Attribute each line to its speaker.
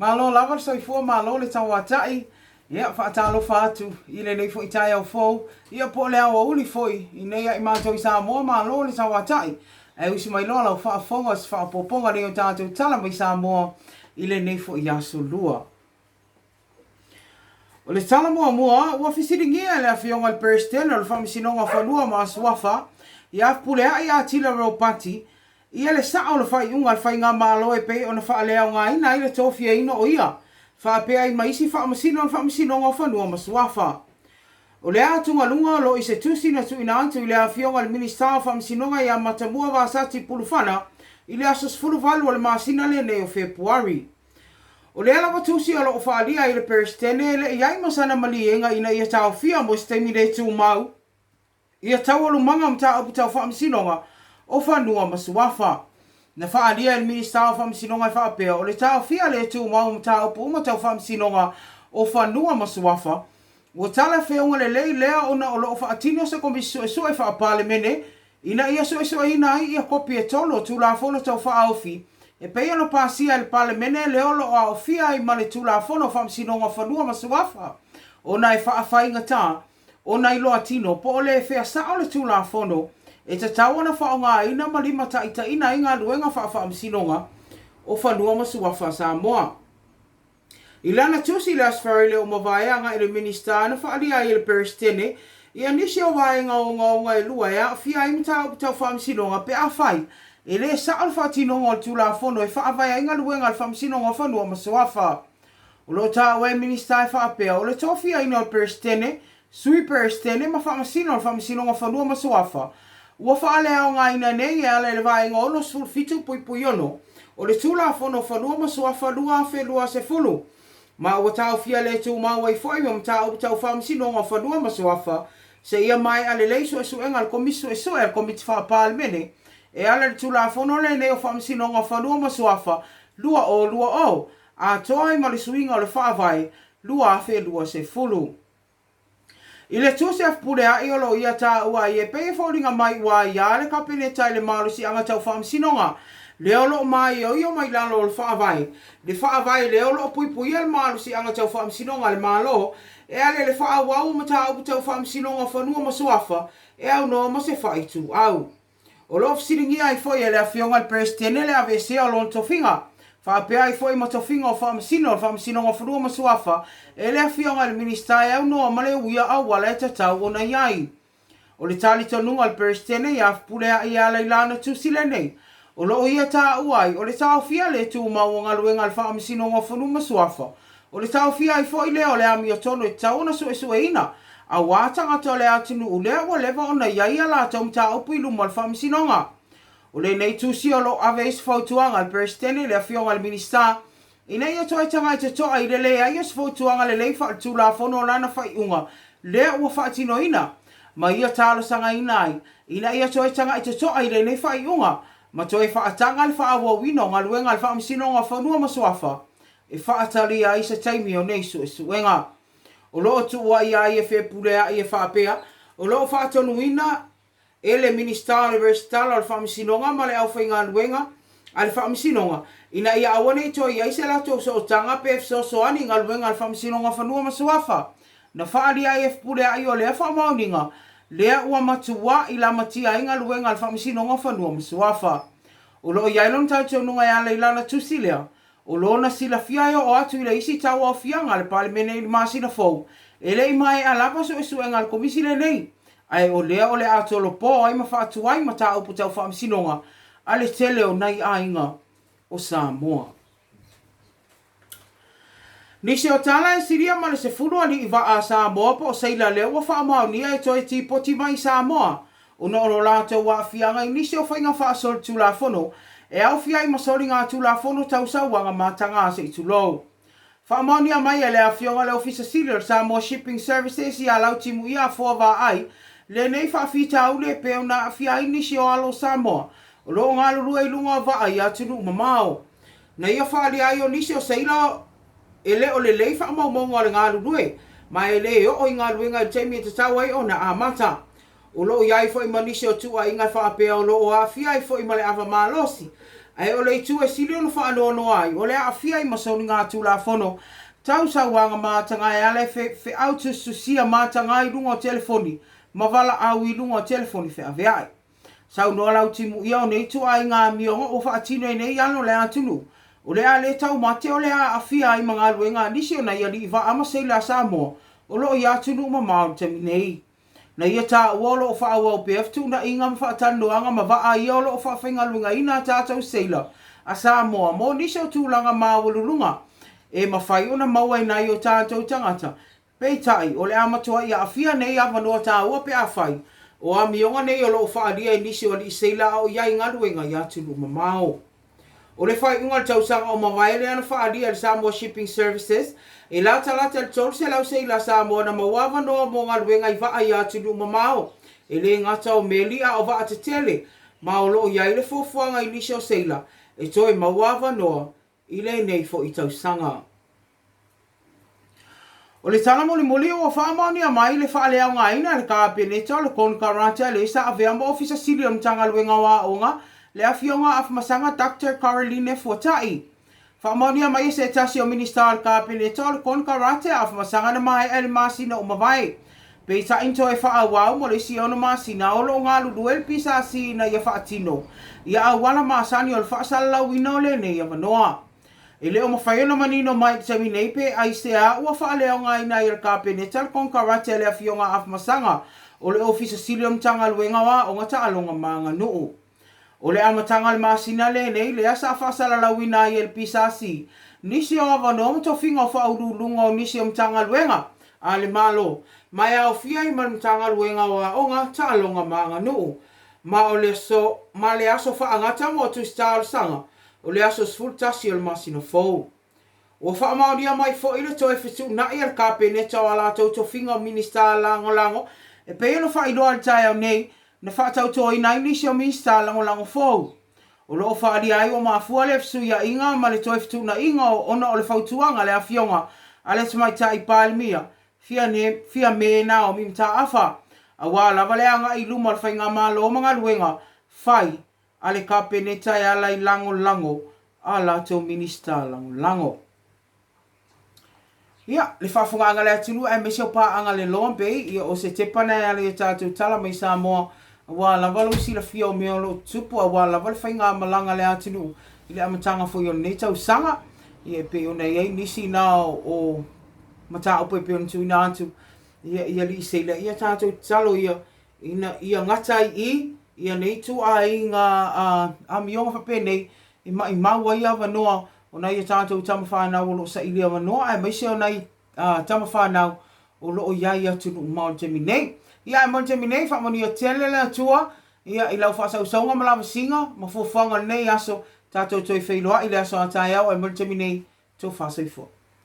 Speaker 1: Malo lava le soifua, malo le tauatai. Ia, faatalofa atu i lenei foi taeao fou, ia po o le aoauli foi i nei ai matou i Samoa, malo le tauatai. Ae usi mai loa lau faafofoga i se faaopoopoga nei o tatou tala mai Samoa i lenei foi aso Lua. O le tala muamua, ua fesiligia e le Afioga i le Peresetene o le Faamasinoga o Fanua ma Suafa ia Fepuleai Atila Ropati ia le sao o le faaiuga a le Faigamalo e pei ona faaleaogaina ai le tofiaina o ia faapea ai ma isi Faamasino o le Faamasinoga o Fanua ma Suafa. O lea atugaluga o lo o i se tusi na tuuina atu i le Afioga i le Minisita o Faamasinoga ia Matamua Vasati Pulufana i le aso 18 o le masina lenei o Fepuari. O lea lava tusi o lo o faaalia ai le Peresetene e le i ai ma sana maliega ina ia taofia mo se taimi le tumau ia taualumaga o mataupu tau faamasinoga o fanua ma suafa. Na faaalia e le Minisita o Faamasinoga e faapea, o le taofia le tumau o mataupu uma tau faamasinoga o fanua ma suafa, ua talafeauga lelei lea ona o lo o faatino se Komisi Suesue Faa-Palemene ina ia suesueina ai ia kopi e tolu o Tulafono Tau Faaofi e pei ona pasia e le Palemene lea o lo o aofia ai ma le Tulafono o Faamasinoga o Fanua ma Suafa ona e faafaigata ona iloa tino po o le fea sao le Tulafono e tatau ona faaaogaina ma limataitaiina ai galuega faafaamasinoga o Fanua ma Suafa a Samoa. I lana tusi i le Aso Faraile ua mavae agai i le Minisita na faaalia ai e le Peresetene ia nisi o vaega ogaoga e lua e aafia ai mataupu tau faamasinoga pe afai e le sao le faatinoga o le Tulafono e faavae ai galuega a le Faamasinoga o Fanua ma Suafa. O lo o taua e le Minisita e faapea, o le tofiaina o le Peresetene Sui Peresetene ma Faamasino o le Faamasinoga o Fanua ma Suafa, ua faaleaogaina nei e ala i le Vaega 67.6 o le Tulafono o Fanua ma Suafa 2020, ma ua taofia le tumau ai foi ma mataupu tau Faamasinoga o Fanua ma Suafa seia maea lelei suesuega a le Komisi Suesue a le Komiti Faa-Palemene e ala i le Tulafono lenei o Faamasinoga o Fanua ma Suafa 2020, atoa ai ma le suiga o le Faavae 2020. I le tusi a Fepuleai o lo o ia taua ai e pei e foliga mai ua aiā le Kapeneta i le malosiaga tau faamasinoga lea o lo o māioio mai lalo o le Faavae, le Faavae lea o lo o puipuia le malosiaga tau faamasinoga a le Malo e ala i le faaauau o mataupu tau faamasinoga o fanua ma suafa e aunoa ma se faaituau. O lo o fesiligia ai foi e le Afioga i le Peresetene le aveesea o lona tofiga, faapea ai foi ma tofiga o Faamasino o le Faamasinoga o Fanua ma Suafa e le Afioga i le Minisita e aunoa ma le uia auala e tatau ona i ai. O le talitonuga o le Peresetene ia Fepuleai e ala i lana tusi lenei, o lo o ia taua ai o le taofia le tumau o galuega a le Faamasinoga o Fanua ma Suafa, O le taofia ai foi lea o le amiotonu e tatau ona suesueina, auā tagata o le atunuu lea ua leva ona i ai a latou mataupu i luma o le Faamasinoga. O lenei tusi o lo o ave ai se fautuaga a le Peresetene i le Afioga i le Minisita ina ia toe tagai totoa i le leai o se fautuaga lelei faaletulafono o lana faaiuga lea ua faatinoina ma ia talosagaina ai ina ia toe tagai totoa i lenei faaiuga ma toe faataga le faaauauina o galuega a le Faamasinoga o Fanua ma Suafa e faatalia ai se taimi o nei suesuega. O lo o tuuaia ai e Fepuleai e faapea, o lo o faatonuina e le Minisita o le Resitala o le Faamasinoga ma le Aufaigaluega a le Faamasinoga ina ia aua ne i toe i ai se latou sootaga pe fesoasoani i galuega a le Faamasinoga o Fanua ma Suafa. Na faaalia ai e Fepuleai o lea faamaoniga lea ua matua'i lamatia ai galuega a le Faamasinoga o Fanua ma Suafa. O lo o i ai lona talitonuga e ala i lana tusi lea, O lona silafia e oo atu i le isi tauaofiaga a le Palemene i le masina fou, e le i maea lava suesuega a le Komisi lenei, ae o lea o le a tolopo ai ma faatuai mataupu tau faamasinoga a le tele o nai aiga o Samoa. Nisi o tala e silia ma le 10 alii vaa a Samoa po o seila lea ua faamaonia e toe tipoti mai i Samoa Ona o lo latou aafiaga i nisi o faiga faasolitulafono e aofia ai ma soligatulafono tau sauaga mataga se i tulou. Faamaonia mai e le Afioga i le Ofisa Sili o le Samoa Shipping Services ia Lautimuia Afoa Vaai lenei faafitauli e pei ona aafia ai nisi o alo o Samoa o lo o galulue i luga o vaa i atunuu mamao. Na ia faaalia ai o nisi o seila e le o lelei faamaumauga o le galulue ma e le oo i galuega i le taimi e tatau ai ona amata. O lo o i ai foi ma nisi o tuuaiga e faapea o lo o aafia ai foi ma le ava malosi. Ae o le itu e sili ona faanoanoa ai, o le aafia i masoniga Tulafono tau sauaga mataga e ala i feau tusitusia mataga i luga o telefoni ma valaau i luga o telefoni feaveai. Saunoa Lautimuia o nei ituaiga amioga ua faatino e nei alo o le atunuu, o le a le taumate o le a aafia ai ma galuega a nisi o nai alii vaa ma seila a Samoa o lo o i atunuu mamao i le taimi nei. Na ia taua o lo o faaauau pea fetuunaiga ma faatalanoaga ma vaa ia o lo o faafaigaluegaina a tatou seila a Samoa mo nisi o tulaga maualuluga e mafai ona maua e nai o tatou tagata. Peitai, o le a matuai aafia nei avanoa taua pe afai o amioga nei o lo o faaalia e nisi o alii seila a o i ai galuega i atunuu mamao. O le faaiuga o le tausaga o mavae lea na faaalia e le Samoa Shipping Services, e latalata i le 300 seila a Samoa na maua avanoa mo galuega i vaa i atunuu mamao, e le gata o meli a o vaa tetele, ma o lo o i ai le fuafuaga i nisi o seila e toe maua avanoa i lenei foi tausaga. O le tala mulimuli ua faamaonia mai le faaleaogaina e le Kapeneta o le Konekarate a le sa avea ma Ofisa Sili o le Matagaluega o Aoga, le Afioga a Afamasaga Doctor Caroline Fuatai. Faamaonia mai e se tasi o Minisita o le Kapeneta o le Konekarate a Afamasaga na maea i le masina ua mavae. Peitai na toe faaauau mo le isi 6 masina o lo o galulue le PSC ina ia faatino ia auala masani o le faasalalauina o lenei avanoa. E le o mafai ona manino mai i le taimi nei pe aisea ua faaleaogaina ai e le Kapeneta le konekarate a le Afioga a Afamasaga o le Ofisa Sili o Matagaluega o Aoga, Taaloga ma Aganuu. O le amataga o le masina lenei lea sa faasalalauina ai e le PSC nisi o avanoa ma tofiga o faauluuluga o nisi o Matagaluega a le Malo ma e aofia ai ma le Matagaluega o Aoga, Taaloga ma Aganuu ma o le aso ma le aso faagata mo tusi talosaga o le aso 11 o le masina fou. Ua faamaonia mai foi le toe fetuunai a le Kapeneta o a latou tofiga o Minisita Lagolago e pei ona faailoa i le taeao nei, na faatautoina ai nisi o Minisita Lagolago fou. O lo o faaalia ai ua mafua lea fesuiaiga ma le toe fetuunaiga ona o le fautuaga a le Afioga a le Tamaitai Palemia, Fiame Naomi Mataafa, aua lava le agai i luma o le Faigamalo ma galuega fai a le Kapeneta e ala i lagolago a latou Minisita Lagolago. Ia, le faafogaaga a le atunuu aemaise o paaga le Long Bay, ia o se tepa na e ala i a tatou tala mai Samoa, aua lava lou silafia o mea o lo o tutupu, aua lava le faigamalaga a le atunuu i le amataga foi o lenei tausaga. Ia e pei ona i ai nisi na o mataupu e pei ona tuuina atu, ia, i alii seila, ia tatou tatalo ia, Ina ia gata ai i ia nei ituaiga amioga faapenei e maimau ai avanoa o nai a tatou tama fanau o lo o saili avanoa aemaise o nai tama fanau o lo o i ai i atunuu mamao i le taimi nei. Ia ae mo le taimi nei, faamanuia tele le Atua ia i lau faasausauga ma lavasiga ma fuafuaga o lenei aso, tatou toe feiloai i le aso a taeao ae mo le taimi nei, tofa soifua.